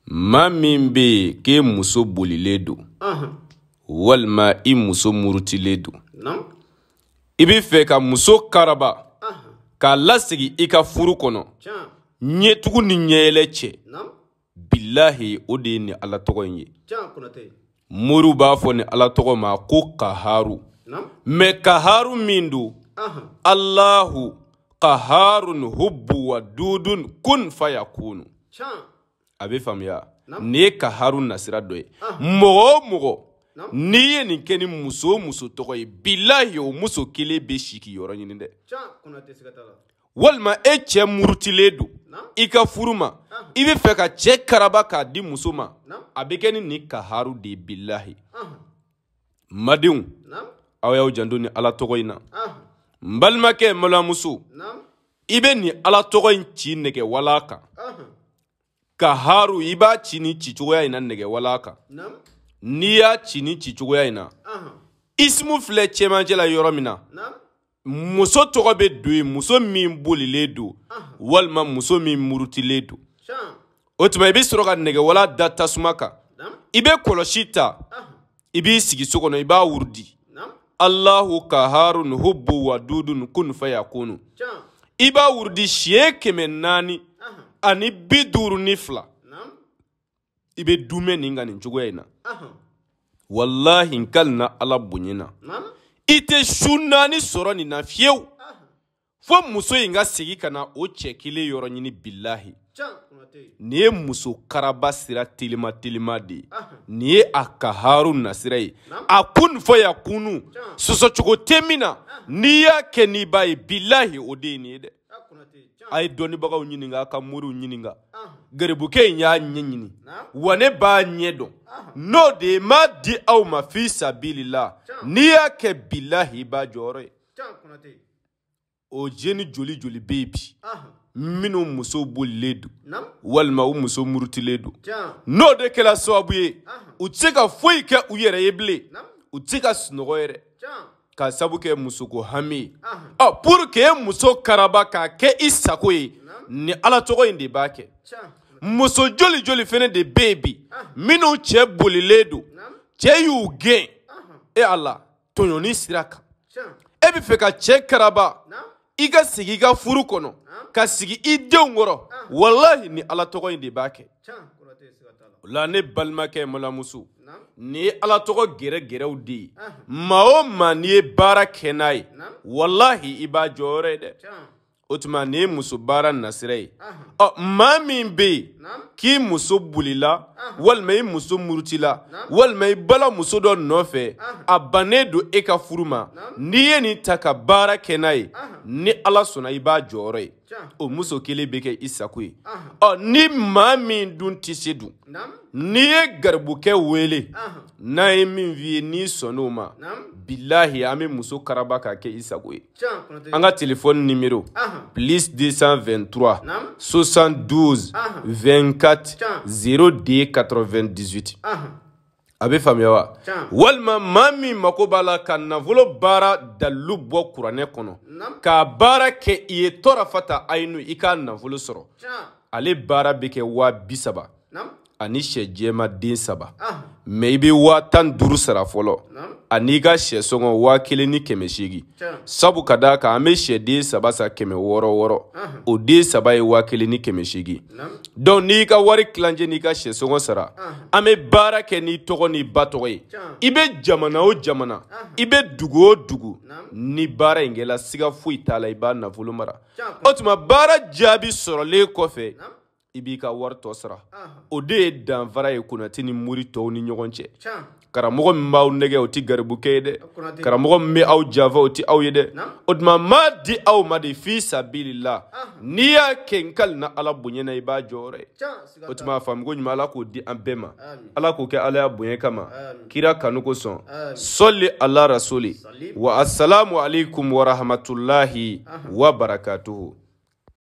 Maa min bɛ yen k'e muso bolilen don walima i muso murutilen don, i bɛ fɛ ka muso karaba k'a lasegin i ka furu kɔnɔ, ɲɛtugu ni ɲɛyɛlɛ cɛ, bilahi o de ye nin Ala tɔgɔ in ye. Moriw b'a fɔ nin Ala tɔgɔ ma ko kaharu. Mais kaharu min don, Allahu kaharun hubbu wa dudun kun fayakunu. A bɛ faamuya, nin ye kaharu nasira dɔ ye. Mɔgɔ o mɔgɔ n'i ye nin kɛ ni muso o muso tɔgɔ ye, bilahi o muso kelen bɛ si k'i yɔrɔ ɲini dɛ. Walima e cɛ murutilen don i ka furu ma, i bɛ fɛ ka cɛ karaba k'a di muso ma, a bɛ kɛ ni nin kaharu de ye, bilahi. Madenw, aw y'aw janto ni Ala tɔgɔ in na. N balimakɛ, n balimamuso, i bɛ nin Ala tɔgɔ in ci nɛgɛwala kan. Kaharu, i b'a ci ni cicogoya in na nɛgɛwala kan. N'i y'a ci ni cicogoya in na, isimu filɛ cɛmancɛ la yɔrɔ min na, muso tɔgɔ bɛ don yen, muso min bolilen don walima muso min murutilen don. O tuma i bɛ sɔrɔ ka nɛgɛwala da tasuma kan, i bɛ kɔlɔsi ta, i b'i sigi so kɔnɔ, i b'a wurudi. Allahu kaharun hubbu wa dudun kun fayakunu. I b'a wurudi siɲɛ 452. I bɛ dumɛ nin kan nin cogoya in na. Walahi n kalina Ala bonya na, i tɛ su naani sɔrɔ nin na fiyewu fo muso in ka segin ka na o cɛ kelen yɔrɔ ɲini, bilahi. Nin ye muso karaba sira telima telima de ye. Nin ye a kaharu nasira ye. A kun fayakunu, sɔsɔcogo tɛ min na, n'i y'a kɛ n'i b'a ye, bilahi o de ye nin ye dɛ. A ye dɔnnibagaw ɲininka, a ka moriw ɲininka. Garibukɛ in y'a ɲɛɲini, wa ne b'a ɲɛ dɔn. N'o de ye, m'a di aw ma fi sabilila. N'i y'a kɛ, bilahi i b'a jɔyɔrɔ ye. O jeni joli joli bɛ yen bi minnu muso bolilen don walima u muso murutilen don, n'o de kɛra sababu ye u tɛ se ka foyi kɛ u yɛrɛ ye bilen, u tɛ se ka sunɔgɔ yɛrɛ k'a sabu kɛ musoko hami ye. Ɔ pour que e muso karaba k'a kɛ i sago ye, ni Ala tɔgɔ in de b'a kɛ. Muso joli joli fɛnɛ de bɛ yen bi minnu cɛ bolilen don, cɛ y'u gɛn, e Ala, tɔɲɔni sira kan, e bɛ fɛ ka cɛ karaba i ka sigi i ka furu kɔnɔ, ka sigi i denw kɔrɔ, walahi ni Ala tɔgɔ in de b'a kɛ. O la ne balimakɛ, balimamuso, nin ye Ala tɔgɔ gɛrɛgɛrɛw de ye. Maa o maa n'i ye baara kɛ n'a ye, walahi i b'a jɔyɔrɔ ye dɛ. O tuma nin ye muso baara nasira ye. Ɔ maa min bɛ yen k'i muso bolila walima i muso murutila walima i bala muso dɔ nɔfɛ, a bannen don e ka furu ma, n'i ye nin ta ka baara kɛ n'a ye, ni Ala sɔnna i b'a jɔyɔrɔ ye. O muso kelen bɛ kɛ i sago ye. Ɔ ni maa min dun tɛ se dun, n'i ye garibukɛ wele, n'a ye min f'i ye n'i sɔnn'o ma, bilahi an bɛ muso karaba k'a kɛ i sago ye. An ka téléphone numéro plus 223 72 24 02 98. A bɛ faamuya wa? Walima maa min mako b'a la ka nafolo baara dalilu bɔ kuranɛ kɔnɔ k'a baara kɛ i ye tɔrafata ayinu i k'a nafolo sɔrɔ, ale baara bɛ kɛ 30,000 ani sɛ jɛma den 3. Mais i bɛ 15,000 sara fɔlɔ ani i ka sɛ sɔngɔ 1,800. Sabu ka d'a kan an bɛ sɛ den 3 san 600 600, o den 3 ye 1,800. Donc n'i ka wari tilancɛ n'i ka sɛ sɔngɔ sara, an bɛ baara kɛ n'i tɔgɔ n'i ba tɔgɔ ye. I bɛ jamana o jamana, i bɛ dugu o dugu, ni baara in kɛla, siga foyi t'a la, i b'a nafolo mara. O tuma baara jaabi sɔrɔlen kɔfɛ, i b'i ka wari tɔ sara. O de ye danfara ye Konate ni mori tɔw ni ɲɔgɔn cɛ. Karamɔgɔ min b'aw nɛgɛ, o tɛ garibukɛ ye dɛ. Karamɔgɔ min bɛ aw janfa, o tɛ aw ye dɛ. O tuma m'a di aw ma de fi sabilila. N'i y'a kɛ, n kalina Ala bonya na, i b'a jɔyɔrɔ ye. O tuma faamuko ɲuman, Ala k'o di an bɛɛ ma. Ala k'o kɛ Ala ya bonya kama, kira kanu kosɔn. Sɔli ala rasuli wa assalamu alaikum wa rahmatulahi wa barakatuhu.